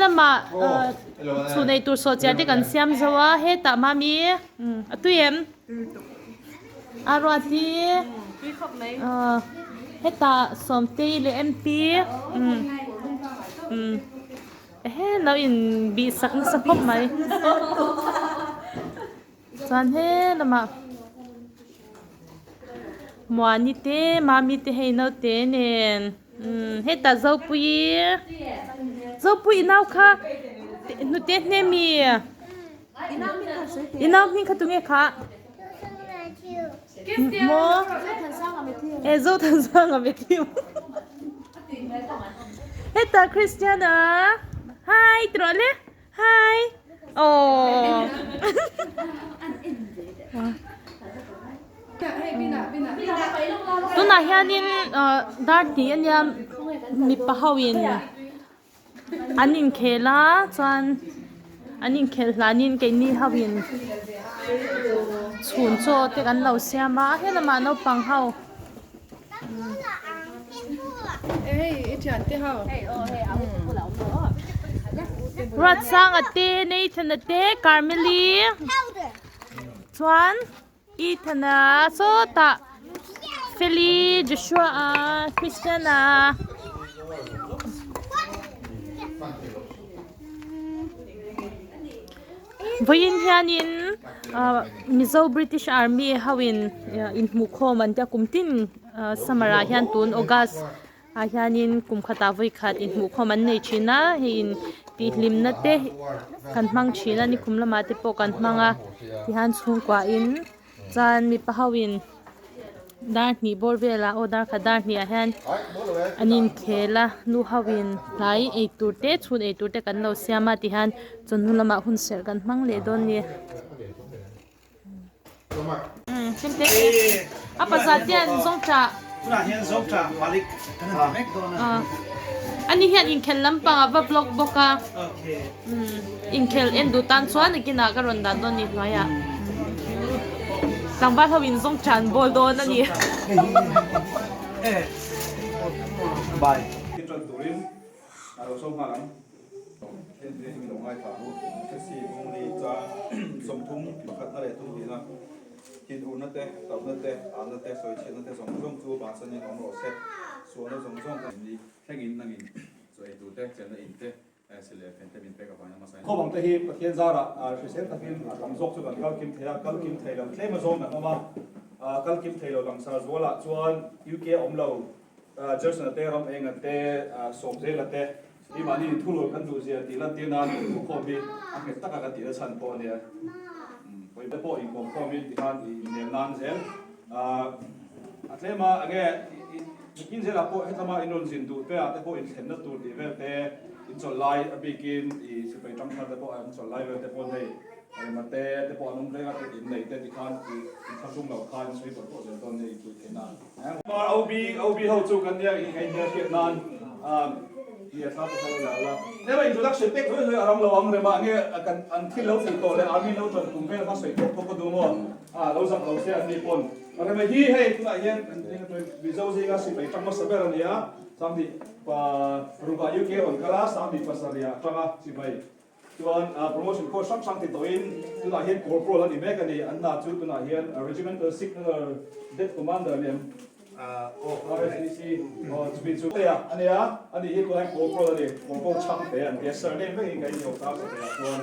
Helamah chhun ei tur sawhchiah te kan siam zo a, hetah mami a tui em? A ruat hi hetah Sawmtei leh MP ehe lo in bih sak nasa khawp mai chuan he lamah Muani te Mami te hei naute nen hetah Zopuii Zopuii nau kha hnute hnemi. I nau hming kha tunge kha? Maw? E Zothansanga Matthew. Heta Christiana. Hi ti rawh le. Hi. Aww. Tunah hianin dar hnih ania mipa ho in An inkhel a chuan an inkhelh hlanin keini ho in chhun chaw te kan lo siam a helamah naupang ho Ruatsanga te Nathan-a te Carmeli chuan Ethan-a sawtah Feli, Joshua-a, Christian-a. Vawiin hianin ah Mizo British Army ho in inhmuhkhawm an tia kum tin summer ah hian tun August ah hianin kum khatah vawi khat inhmuhkhawm an nei thin a hei in tihhlimna te kan hmang thin a nikhum lamah te pawh kan hmang a tihian chhungkua in chuan mipa ho in dar hnih bawr velah aw dar khat dar hnih ah hian an inkhel a nu ho in hnai eitur te chhun eitur te kan lo siam a tihian chawhnu lamah hun serh kan hmang leh dawn a ni. A pazat hian zawngṭah ani hian inkhelh lampang a va vlog bawk a inkhelh en duh tan chuan nakinah ka rawn dah dawn ni hnuaiah tlangval ho in zawngṭah an bawl dawn a ni. Entir hi min lo ngaithla ang u. Thesi Bungli chuan 30 pakhatna leh thumhnihna thinurna te, tauhna te, alna te, sawichhiatna te zawng zawng chu bansanin awm rawh se. Sualna zawng zawng kan ni thlengin nangin chaw ei tur te, chenna in te, si leh fen te min pek avangin a hmasa in. Khawm ang te hi Pathian zarah hrisel takin a tam zawk chu kan kal kim thei a, kal kim thei lo tlem a zawng kan awm a, kal kim thei lo langsar zualah chuan UK a awm lo, Gerson-a te, Ram Enga te, Sawmzela te, I mahni thurul kan duh zia tih lantir nan duh khawm hi a nghet taka kan tihna chhan pawh a nia. Pawite pawh inkawm khawmin tikhan i innel nan zel. A tlem a, enge nikin zelah pawh hetlama in rawn zin duh te ah te pawh inthlenna tur tih vel te, in chawlh lai a bikin i sipai tangthar te pawh an chawlh lai vel te pawh hei rema te te pawh an awm reng a te innei te tikhan i inthlahrung lo kha in sawi pawh pawh zel dawn nia inpuih theihna. OB OB ho chu kan nia in ngai hmel hriat nan nia thla te kha lo la la. Tlema introduction pek hlui hlui a ram lo ang rema nge kan an thil lo tih tawh leh army lo tan kum vel kha sawi thawk thawk ka duh maw a lo zak lo se an ni pawn rema hi hei tunah hian Mizo zinga sipai tang hmasa ber a nia Sangdi pa ruka UK rawn kal a Sangdi pasarih ah tanga sipai Chuan promotion course hrang hrang ti tawhin tunah hian corporal a ni mek a ni. An hna chu tunah hian Regimental Signaller Det Commander a ni em? RSDC aw chumi chu a a nia. A ni hi tunah hian corporal a ni. Corporal chhang te an ti a. Surname vekin ka inhniau ta sateh ah chuan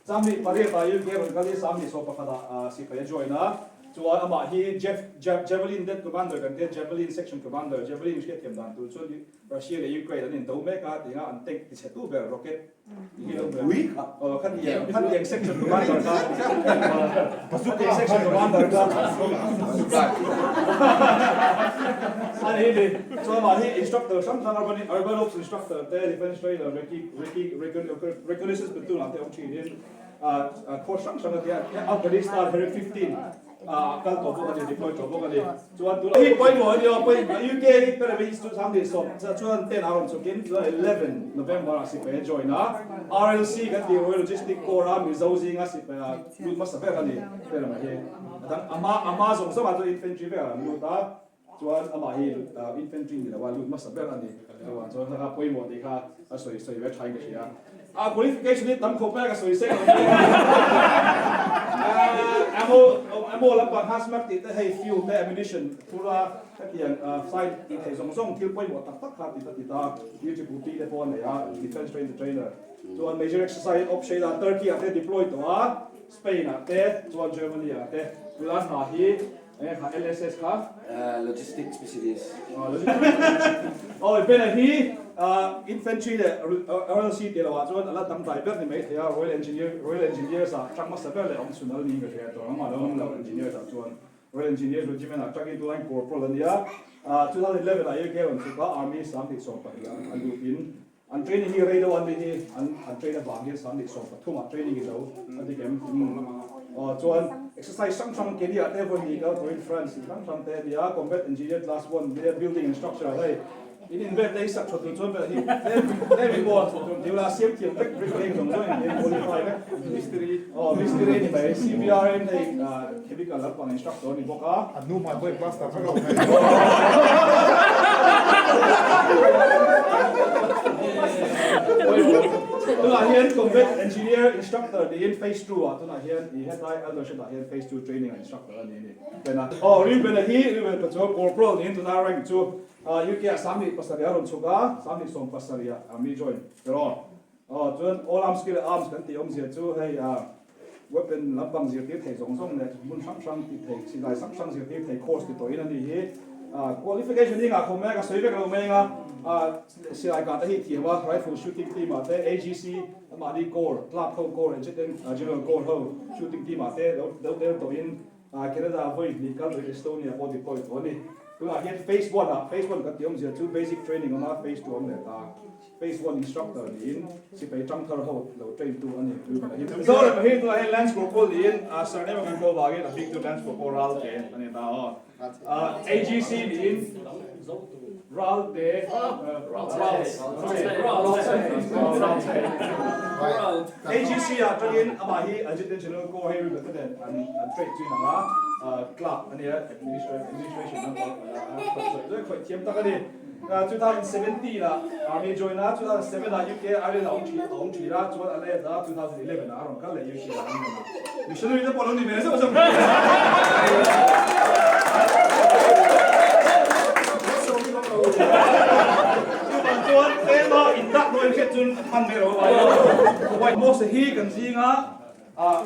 Sangni pariat ah UK rawn kal hi Sangni sawm pakhat ah sipai a join a. Chuan amah hi Jeff Javelin Det Commander kan tia Javelin Section Commander Javelin hriatthiam dan tur chuan Russia leh Ukraine an indo mek a tinga an tank ti chhe tu ber rocket ti hi lo ber aw khatiang khatiang section commander kha khatiang section commander kha ani ni chuan mah hi instructor hrang hrang urban urban ops instructor te defense trainer recce recce reconnaissance platoon ah te awm thin in course hrang hrang a tia Afghanistan Herrick 15 Ah kal tawh bawk a ni, deploy tawh bawk a ni. Chuan tunah hi pawimawh a ni aw, pawimawh UK hi Pyramid Institute sang tih sawm chuan 10 a rawn chhukin chuan 11 November ah sipai a join a, RLC kan tih Royal Logistic Corps a Mizo zinga sipai a lut hmasa ber a ni Pyramid hi. A dang ama ama zawng zawngah chuan infantry vekah an lut a, chuan amah hi infantry ni lo a lut hmasa ber a ni. Chuan chuan kha pawimawh tih kha a sawi sawi ve thain ka hria. A qualification hi tam khawp mai a ka sawi sek ang che. Ammo ammo lampang hazmat tih te hei fuel te ammunition phur a hetiang flight tih theih zawng zawng thil pawimawh tak tak kha ti ta ti ta U T te pawh a nei a defence train the trainer chuan major exercise in option a Turkey ah te deploy tawh a Spain ah te chuan Germany ah te tuna hna hi Enge kha LSS kha? Logistic Specialist. Awi Bena hi Infantry leh RLC tih loh ah chuan a la dang dai ber ni mai thei a, Royal Engineer Royal Engineers ah tang hmasa ber leh awm chhun al niin ka hria tawh ang a lo awm lo Engineers ah chuan Royal Engineers Regiment ah tangin tunlaiin Corporal a nia 2011 ah UK rawn chhuk a Army 2020 ah a lut in An training hi rei deuh an nih hi, an an train avang hian 2013 ah training i zo a dik em? Aw chuan exercise hrang hrang Kenya te vawi hnih kal tawhin France tih hrang hrang te a ni a, combat engineer class one te building and structure hei in invent te hi sak tha tur chuan vel hi tlem tlem in maw ti ula siam thiam vek bricklaying zawng zawng in qualify vek mistiri aw mistiri ni mai CBRN hei chemical lampang instructor a ni bawk a. A hnu hmai pawhin plaster vek lo mai. Tunah hian Combat Engineer Instructor tiin Phase 2 ah tunah hian i hetlai Eldership ah hian Phase 2 Training ah Instructor a ni a ni. Bena. Aw Reuben-a hi Reuben pa chu Corporal niin tuna rank chu UK ah 27 a rawn chhuk a, 27 ah mi join ber aw. Aw chuan All Arms Skill Arms kan tih awmzia chu hei Weapon lampang zirtir thei zawng zawng leh hmun hrang hrang ti thei, silai hrang hrang zirtir thei course ti tawhin a ni hi. Qualification hi ngah khawm mai a, ka sawi vek lo mai anga, silai kah te hi thiam a, rifle shooting team ah te, AGC mahni corps, club ho corps, general corps ho shooting team ah te lo tel tawhin Canada vawi hnih kal tawhin Estonia pawh deploy tawh a ni. Tunah hian phase one ah, phase one kan tih awmzia chu basic training awm a, phase 2 awm leh ta. Phase one instructor niin sipai tang thar ho lo train tu a ni. Mizoram hi tunah hian Lance Corporal niin surname a kan ko vangin a bik chu Lance Corporal Ralte a ni ta aw. AGC niin Ralte AGC ah tangin amah hi Adjutant General Corps hei River te nen an trade chu inang a, clerk a nia, administration lampang a khawih thiam tak a ni. 2017 ah Army join a, 2007 ah UK Ireland a awm thin a awm thin a, chuan a let a 2011 ah a rawn kal leh UK ah England ah missionary te pawh a lo ni ve zeuh zeuh mai. Chuvang chuan tlema indak dawn hriat chun hman mai lo a White Mose hi kan zinga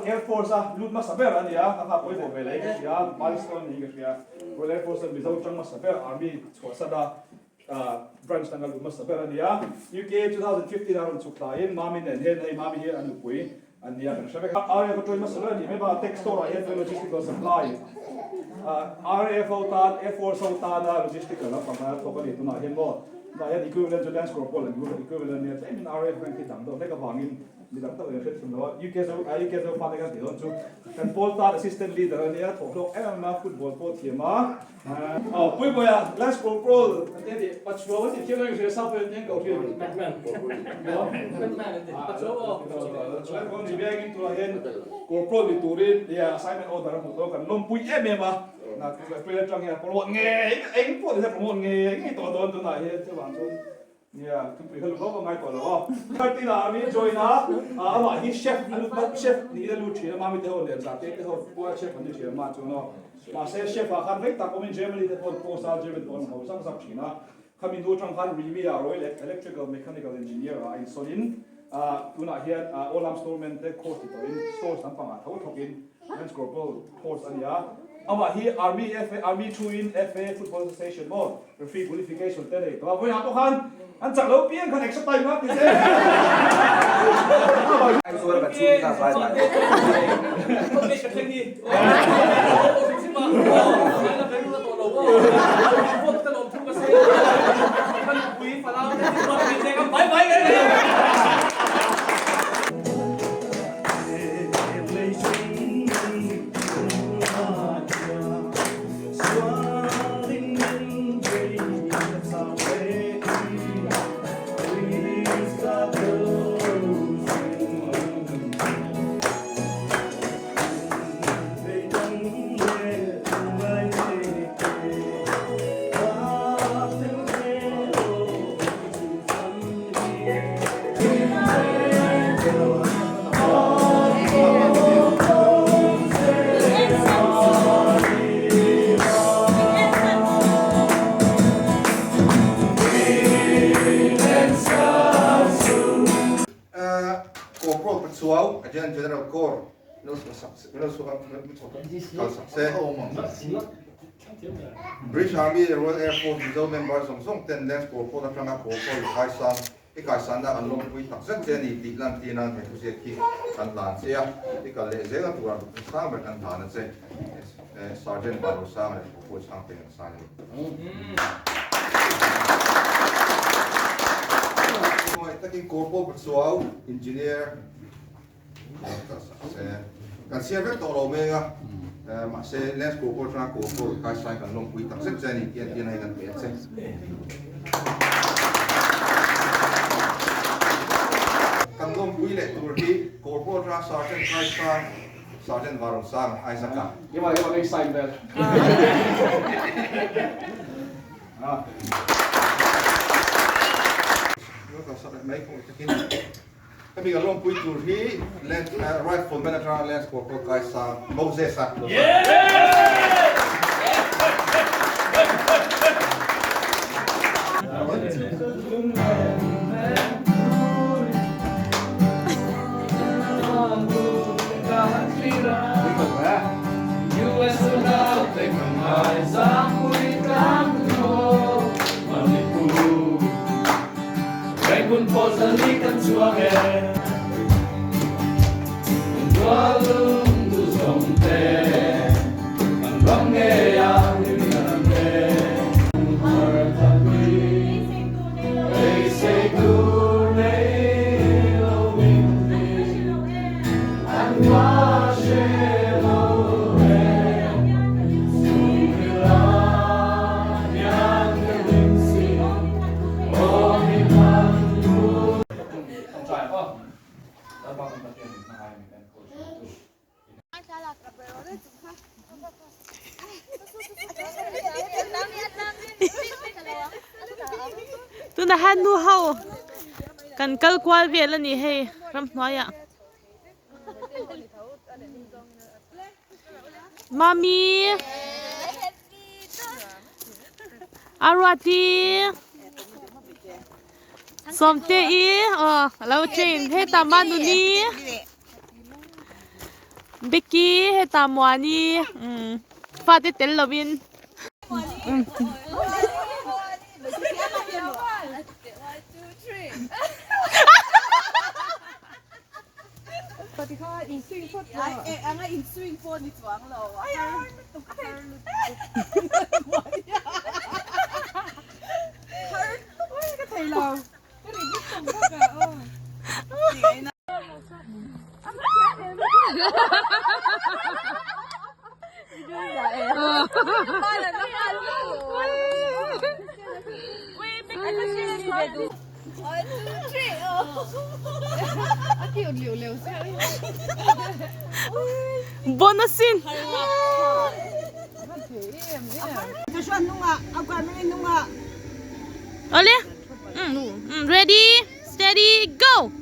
Air Force a lut hmasa ber a ni a, ka kha pawimawh ve leh ka hria, milestone niin ka hria. Royal Air Force a Mizo tang hmasa ber Army chhuahsan a branch tanga lut hmasa ber a ni a. UK 2015 a rawn chhuk thlaiin Mami nen hian hei Mami hi a nupui an nia kan hre vek a. RAF a train hmasa ber a ni mai bakah Tech Store ah hian chuan logistical supply RAF ho tan Air Force ho tana logistical lampang a thawk a ni tunah hian maw tunah hian equivalent chu Lance Corporal an equivalent a nia tlemin RAF rank hi dang deuh hlek avangin Mi dang tak in hre thung lo a, UK zo UK zo fate kan tih dawn chu kan pawl tan assistant leader a nia, thawhhlawk em em a, football pawh thiam a. Aw Puipuia last corporal kan ti a tih Pachuau an tih thiam lo in hria South Wales nen ko thin. Batman. Batman an ti Pachuau aw. Chuan kawng ni vengin tunah hian corporal ni turin nia assignment order a hmu tawh kan lawmpui em em a, na April atang hian a promote ngei eng pawh ni se promote ngei ngei tawh dawn tunah hian chuvang chuan Nia, thupui kha luhlo ka ngai tawh lo a. Thirteen ah a min join a, amah hi chef a lut a, chef niin a lut thin a, mami te ho leh zate te ho pawh chef an ni thin a mah chuan aw. Mahse chef ah khan rei tak awmin Germany te pawh an post a, German pawh an ho zak zak thin a. Khami nu atang khan Rimi ah Royal Electrical Mechanical Engineer ah a insawn in, tunah hian All Arm Storeman te course ti tawhin stores lampangah tho thawkin Lance Corporal course a ni a. Amah hi Army FA, Army thu in FA Football Association maw Referee qualification te nei tawh a, vawiinah pawh khan an chak lo piang khan extra time a ti se. Aizawl kan chhung ta vai vai. Corporal Pachuau, Adjutant General Corps, min lo chhuah sak se. British Army leh Royal Air Force Mizo member zawng zawng ten Lance Corporal atanga Corporal i kaisang i kaisanna kan lawmpui tak zet che a ni tih lantir nan he thuziak hi kan hlan che a, i kal leh zel a turah duhthusam sang ber kan hlan a che. Sergeant Vanrosanga leh Corporal Chhangte an sign a ni. Takin Corporal Pachuau Engineer Kan siam vek tawh lo meng a, mahse Lance Corporal atanga Corporal kaisain kan lawmpui tak zet che a ni tih an tian a kan pe a che. Kan lawmpui leh tur hi Corporal atanga Sergeant kaisang Sergeant Varungsang Isaac-a. Hemi kan lawmpui tur hi Rifleman atanga Lance Corporal Kaisa Moses-a lo Tunah hian nu ho kan kal kual vel a ni hei ramhnuaiah. Mami Aruati Sawmte i aw a lo train hetah Manuni Becky hetah Muani umm fate tel lovin. Bonus in. Ole. Ready, steady, go.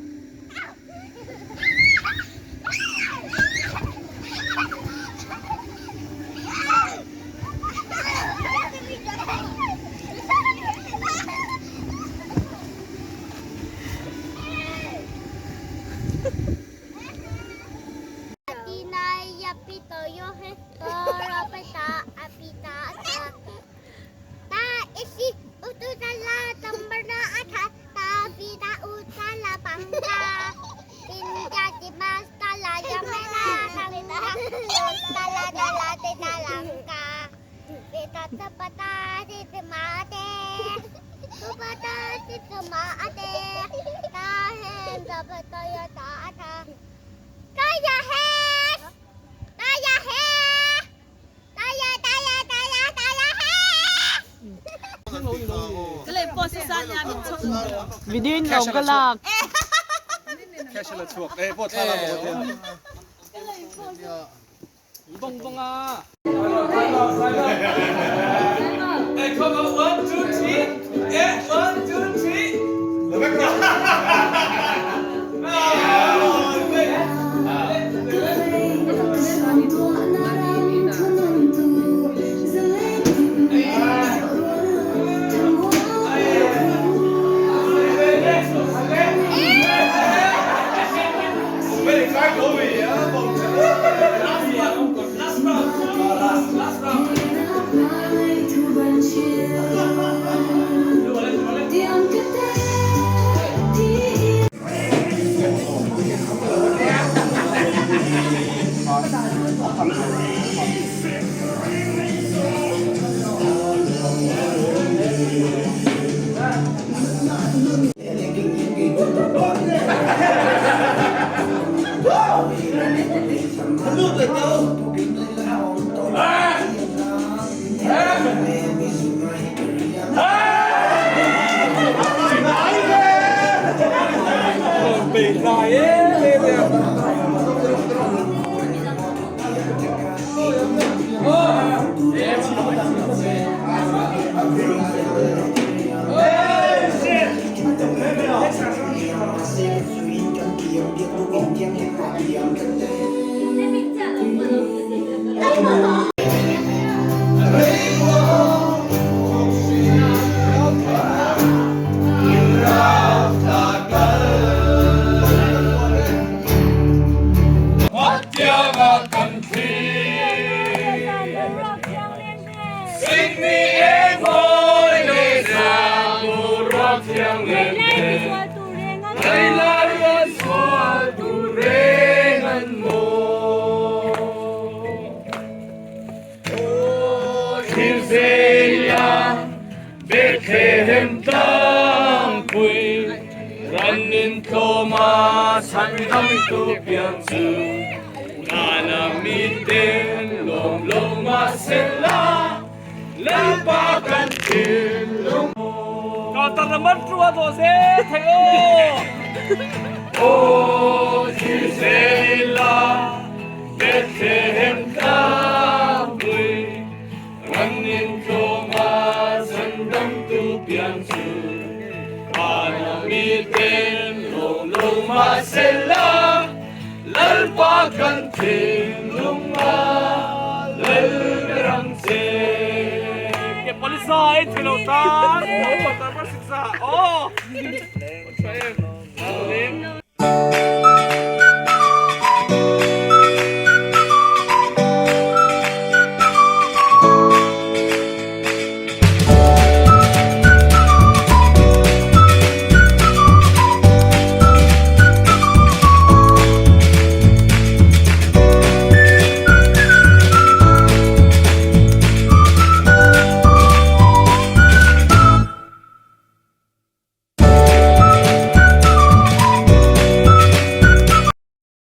Video in lo ka lak.